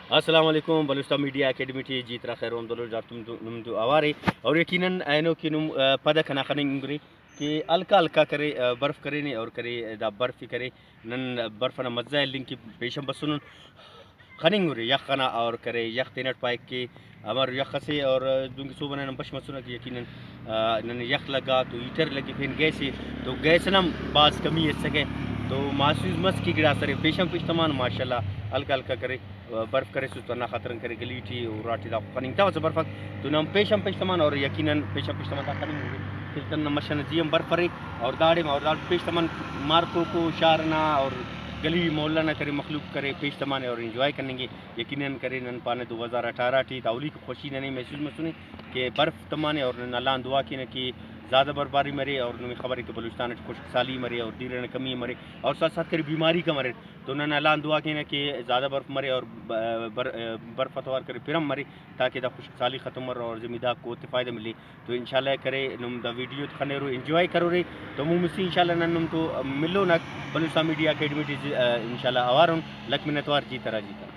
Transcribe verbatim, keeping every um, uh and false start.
السلام علیکم، Balochistan media academy ٹی جی ترا خیر و عمد الو جار تم تو، نم تو اوارے۔ اور یقیناً اینو کہ نم، آ، پد کنا خننگ ہنگرے کہ ہلکا ہلکا کرے، آ، برف کرینے اور کرے دا برف ہی کرے۔ نن برف ئنا مزہ ہلنگ کہ پیشن بسنن۔ خننگ ہرے یخ ئنا اور کرے یخ تینٹ پائک کہ امر یخ ئسے اور دہنکہ صوب ئنا نن بش مسنہ کہ یقیناً، آ، نن یخ لگا تو ہیٹر لگفین گیس ئے تو گیس ئنا ہم بھاز کمی اسکہ تو محسوس مس کہ گڑاس ارے پیشن پیشتمان ماشاءاللہ ہلکا ہلکا کرے۔ برف کریسس تو ہندا خاطران کرے گلی ٹی اراٹی دا خننگتوسہ برفک تو نن پیشن پیشتمان اور یقیناً پیشن پیشتمان دا خننگ ہرے کہ تینا مش ئنا زی آن برف ارے اور داڑے ما اور داڑے پیشتمان مارکوکو شار ئنا اور گلی محلہ نا کرے مخلوق کرے پیش تمانے اور انجوائے کننگے۔ یقیناً کرے نن پانہ دو ہزار اٹھارہ ٹی دا اولیکو خوشی ننے محسوس مسنے کہ برف تمانے اور نن اللہ آن دعا کینہ کہ زیادہ برفباری مرے اور نمے خبرے کہ بلوچستان ٹی خشک سالی مرے اور دیر ئنا کمی مرے اور ساتھ ساتھ کرے بیماریک ہم اریر تو نن اللہ آن دعا کینہ کہ زیادہ برف مرے اور ب-، بر-، برف توار کرے پرم مرے تاکہ دا خشک سالی ختم مرو اور زمیندار کو تے فائدہ ملے۔ تو انشاءاللہ کرے نم دا ویڈیو تے خنیرو انجوائے کرورے تو مون مستی انشاءاللہ نن نم تو ملونک بلوچستان میڈیا اکیڈمی ٹی، آ، انشاءاللہ اوارون۔ لکھ منت وار جی ترا جی ترا۔